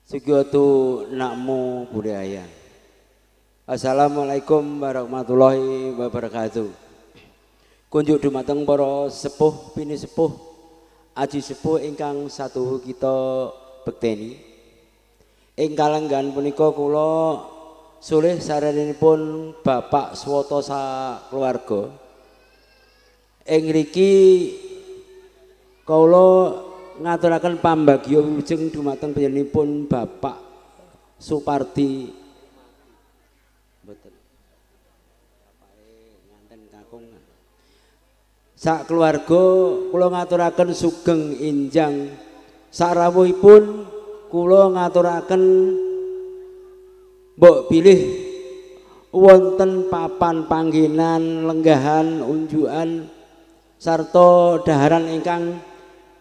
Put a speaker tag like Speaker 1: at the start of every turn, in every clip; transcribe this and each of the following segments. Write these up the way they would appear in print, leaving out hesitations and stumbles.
Speaker 1: Sugiotu nakmu budaya. Assalamualaikum warahmatullahi wabarakatuh. Kunjuk dumateng para sepuh pini sepuh aji sepuh ingkang satuhu kita bekteni. Ing kalenggahan punika kula sulih sarenipun Bapak Suwoto sakeluarga. Ing ngriki kula ngaturaken pambagya wilujeng dumateng panjenenganipun Bapak Supardi. Mboten. Bapake nganten kakung. Sak keluarga kula ngaturaken sugeng injang. Sarawuhipun kula ngaturaken mbok bilih wonten papan panggenan lenggahan unjukan sarta daharan ingkang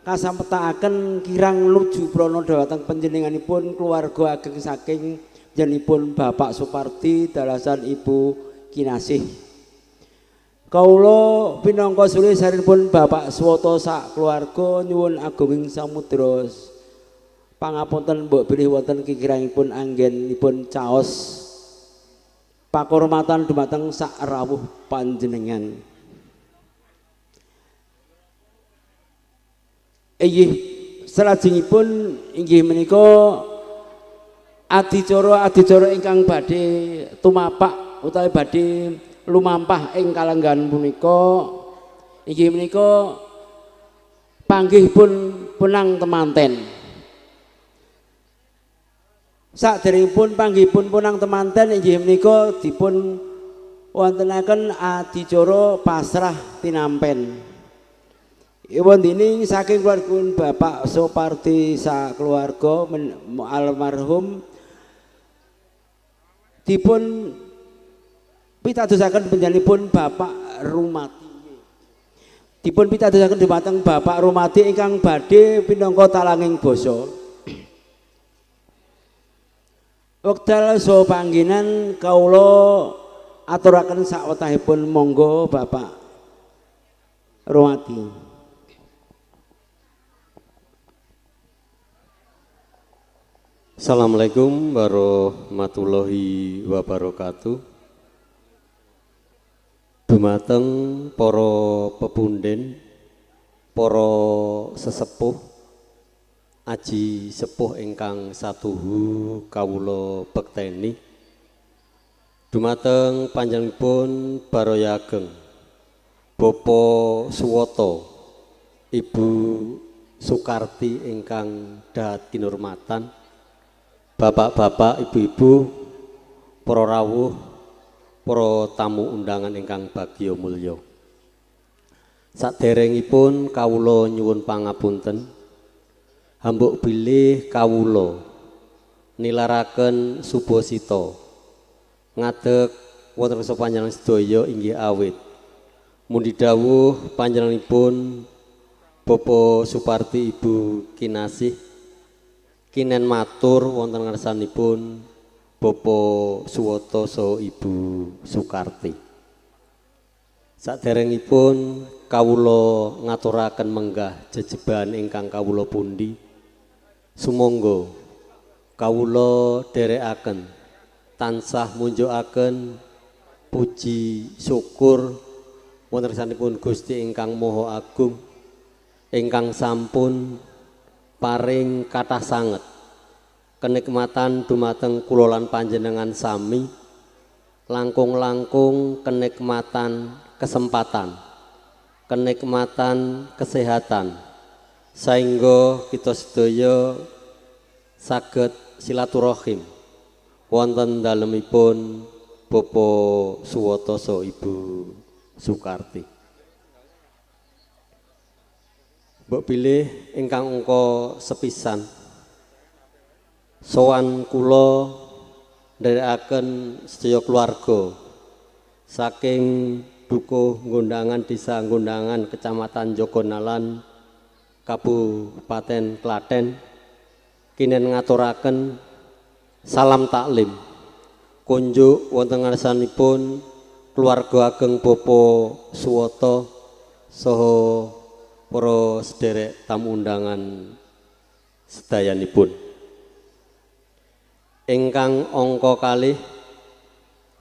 Speaker 1: kasampetakaken kirang nuju prana dhateng panjenenganipun keluarga ageng saking jenipun Bapak Supardi dalasan Ibu Kinasih. Kawula pinangka sulih sarinipun Bapak Suwoto sak keluarga nyuwun agunging samudra pangapunten mbok bilih wonten kikirangipun anggenipun caos pakurmatan dumateng sak rawuh panjenengan. Inggih salajengipun inggih menika adicara ingkang badhe tumapak utawi badhe lumampah ing kalenggahan punika inggih menika panggihipun punang temanten. Saderengipun panggihipun punang temanten inggih menika dipun wontenaken adicara pasrah tinampen. Wondene saking keluarga Bapak Supardi sakeluarga almarhum dipun pitadosaken panjenenganipun Bapak Rumati. Dipun pitadosaken dumateng Bapak Rumati ingkang badhe pinangka talanging basa. Wekdal saha panggenan kawula aturaken sawetahipun monggo Bapak Rumati.
Speaker 2: Assalamualaikum warahmatullahi wabarakatuh. Dumateng para pepunden, para sesepuh, aji sepuh ingkang satuhu kawula bekteni. Dumateng panjenenganipun baraya ageng Bapak Suwoto, Ibu Sukarti ingkang dahat kinurmatan, bapak-bapak, ibu-ibu, para rawuh, para tamu undangan ingkang bagya mulya. Saderengipun kawula nyuwun pangapunten, hambuk bilih kawula nilaraken subasita ngadeg wonten kersa panjenengan sedaya inggih awit mundi dawuh panjenenganipun Bapak Supardi Ibu Kinasih kinen matur wonten ngarsanipun Bapak Suwoto saha Ibu Sukarti. Saderengipun kawula ngaturaken menggah jejeban ingkang kawula pundi, sumangga kawula dherekaken tansah munjukaken puji syukur wonten ngarsanipun Gusti ingkang Maha Agung ingkang sampun paring kathah sanget kenikmatan dumateng kula lan panjenengan sami, langkung-langkung kenikmatan kesempatan, kenikmatan kesehatan, sehingga kita sedaya saged silaturahim wonten dalemipun Bapak Suwoto saha Ibu Sukarti. Mbok bilih ingkang angka sepisan sowan kula nderekaken sedaya keluarga saking Dukuh Gondangan Desa Gondangan Kecamatan Jogonalan Kabupaten Klaten kinen ngaturaken salam taklim kunjuk wonten ngarsanipun keluarga ageng Bapak Suwoto saha para sederek tamu undangan sedayanipun. Ingkang angka kalih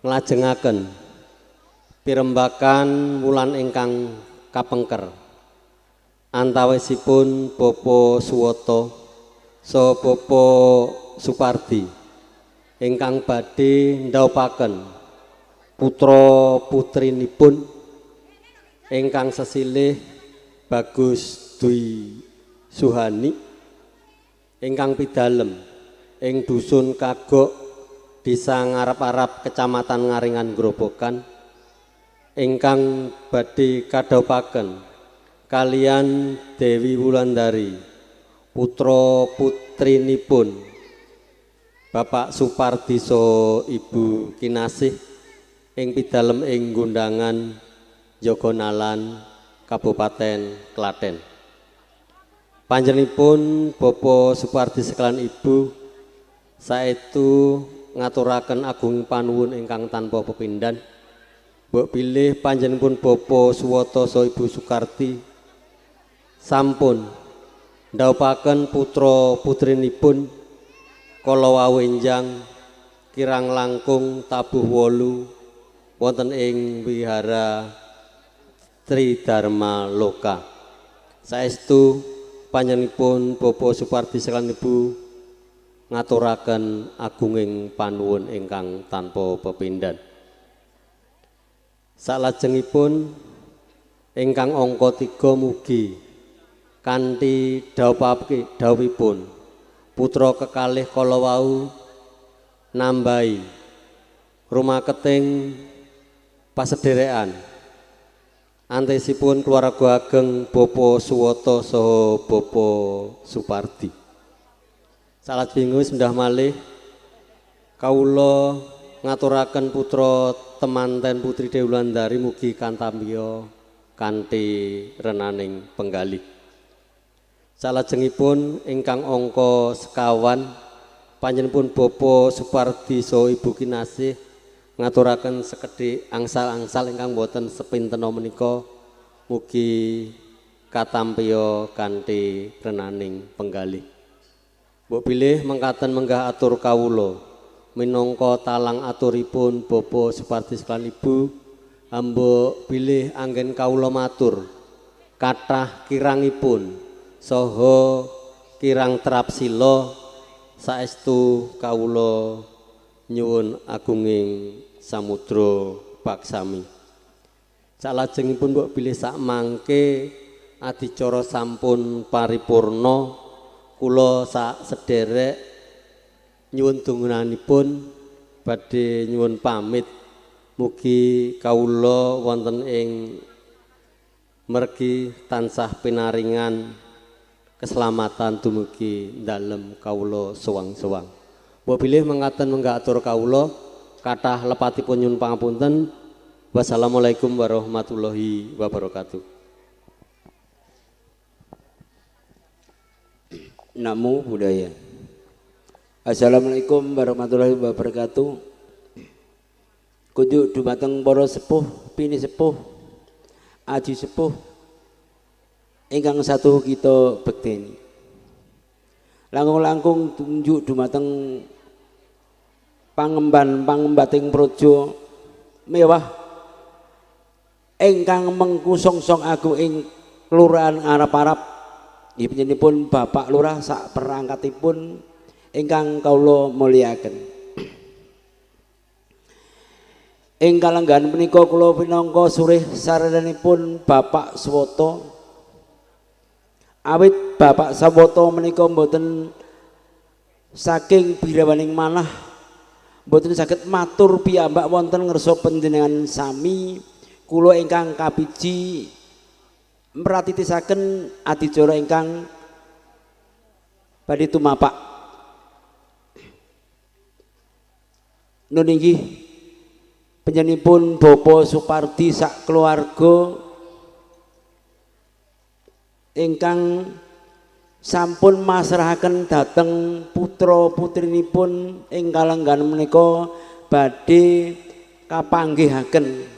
Speaker 2: nglajengaken pirembakan wulan ingkang kapengker antawisipun Bapak Suwoto saha Bapak Supardi ingkang badhe ndhawuhaken putra putrinipun ingkang sesilih Bagus Dwi Suhani ingkang pidalem ing dusun Kagok, Desa Ngarep-arep, Kecamatan Ngaringan, Grobogan, ingkang badhe kadhawuhaken kalian Dewi Wulandari putra putrinipun Bapak Supardi saha Ibu Kinasih ing pidalem ing Gondangan, Jogonalan, Kabupaten Klaten. Panjenenganipun Bapak Supardi sekalian Ibu saestu ngaturaken agung panuwun ingkang tanpa pepindhan. Mbok bilih panjenenganipun Bapak Suwoto saha Ibu Sukarti sampun ndhawuhaken putra putrinipun kala wau enjang kirang langkung tabuh 8 wonten ing Wihara Tridharma Loka. Saestu panjenenganipun Bapak Supardi sekalian Ibu ngaturaken agunging panuwun ingkang tanpa pepindhan. Salajengipun ingkang angka 3 mugi kanthi dhawuhipun putra kekalih kala wau nambahi rumaketing pasederekan antesipun keluarga ageng Bapak Suwoto saha Bapak Supardi. Salajengipun sendah malih kawula ngaturaken putra temanten putri Dewi Wulandari mugi kantampiya kanthi renaning penggalih. Salajengipun ingkang angka sekawan panjenenganipun Bapak Supardi saha Ibu Kinasih ngaturaken sekedhik angsal-angsal ingkang boten sepintena menika mugi katampiya kanthi renaning penggalih. Mbok bilih mengkaten menggah atur kawula minangka talang aturipun Bapak Supardi sekalian Ibu, mbok bilih anggen kawula matur kathah kirangipun saha kirang trapsila, saestu kawula nyuwun agunging samudra paksami. Salajengipun mbok bilih sakmangke adicara sampun paripurna, kula sak sederek nyuwun dungunanipun badhe nyuwun pamit. Mugi kawula wonten ing mergi tansah pinaringan keselamatan dumugi dalem kawula sewang-sewang. Mbok bilih mengkaten menggah atur kawula kathah lepatipun nyuwun pangapunten. Wassalamualaikum warahmatullahi wabarakatuh.
Speaker 1: Namo Buddhaya. Assalamualaikum warahmatullahi wabarakatuh. Kunjuk dumateng para sepuh, pini sepuh, aji sepuh ingkang satu kita bekteni. Langkung-langkung tunjuk dumateng pangemban pangembating praja mewah ingkang mengku songsong agung ing kelurahan Arab-Arab. Nggih Bapak Lurah sak perangkatipun ingkang kawula mulyakaken. Ing kalenggahan punika kula pinangka surih sarenipun Bapak Suwoto. Awit Bapak Suwoto menika mboten saking birawaning manah, mboten saged matur piyambak wonten ngersa panjenengan sami kula ingkang kapiji mratitisaken adicara ingkang badhe tumapak. Nun inggih panjenenganipun Bapak Supardi sak keluarga ingkang sampun masrahaken dhateng putra putrinipun ing kalenggahan menika badhe kapanggihaken.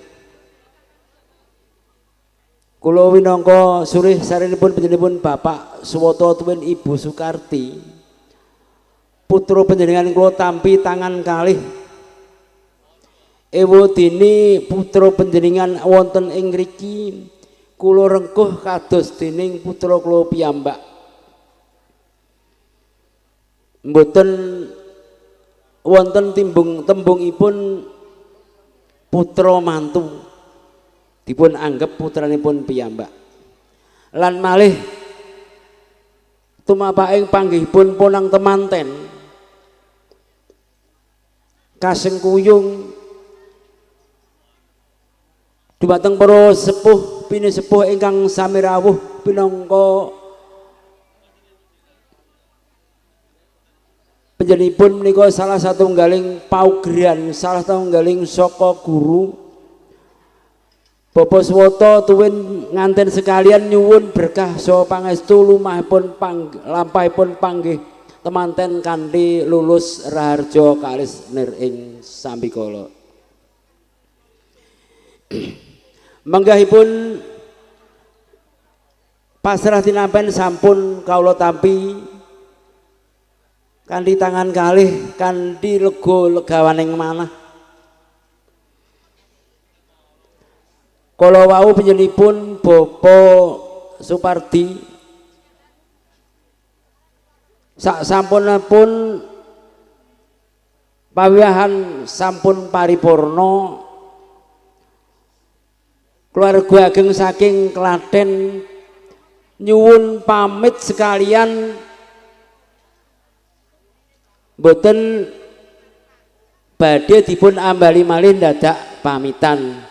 Speaker 1: Kula winangka surih sarenipun panjenenganipun Bapak Suwoto tuwin Ibu Sukarti Putra panjenengan kula tampi tangan kalih. Ewadene putra panjenengan wonten ing ngriki kula rengkuh kados dening putra kula piyambak. Mboten wonten timbung tembungipun putra mantu, dipun anggep putranipun piyambak. Lan malih tumapaking panggihipun ponang temanten kasengkuyung dumateng para sepuh pinisepuh ingkang sami rawuh pinangka panjenenganipun menika salah satunggaling paugeran, salah satunggaling saka guru. Bapak Suwoto tuwin nganten sekalian nyuwun berkah saha pangestu lumahipun lampahipun panggih temanten kanthi lulus raharja kalis nir ing sambikala. Menggahipun pasrah tinampen sampun kawula tampi kanthi tangan kalih kanthi lega legawaning manah. Kala wau panjenenganipun Bapak Supardi sak sampunipun pawiwahan sampun paripurna, keluarga ageng saking Klaten nyuwun pamit sekalian mboten badhe dipun ambali malih dadak pamitan.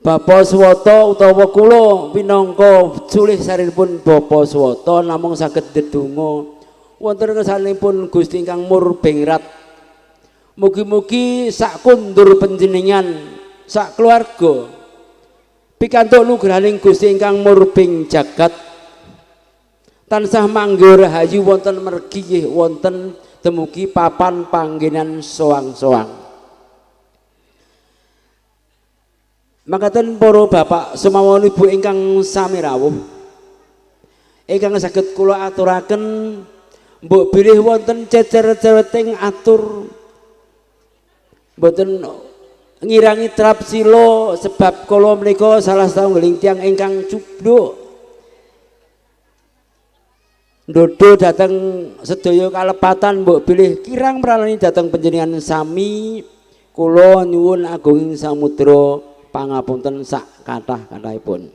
Speaker 1: Bapak Suwoto utawa kula pinangka sulih sariripun Bapak Suwoto namung saged ndedonga wonten ngersanipun Gusti ingkang murbengrat. Mugi-mugi sak kundur panjenengan sak keluarga pikantuk nugrahaning Gusti ingkang murbeng jagat tansah mangga rahayu wonten mergi nggih wonten dumugi papan panggenan soang-soang. Makaten para bapak sumawon ibu ingkang sami rawuh ingkang saged kula aturaken, mbok bilih wonten cecer-ceweting atur mboten ngirangi trapsila sebab kula menika salah satunggaling tiyang ingkang cubluk ndodho dhateng sedaya kalepatan, mbok bilih kirang mralani dhateng panjenengan sami. Kula nyuwun agunging samudra pangapunten sak kathah-kathahipun.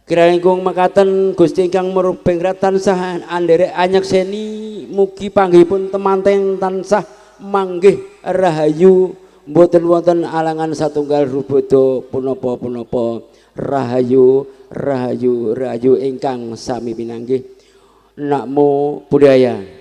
Speaker 1: Kirangipun mekaten Gusti ingkang murbengrat tansah anderek anyekseni, mugi panggihipun temanten tansah manggih rahayu mboten wonten alangan satunggal rubada punapa-punapa. Rahayu rahayu rahayu ingkang sami pinanggih. Namo Buddhaya.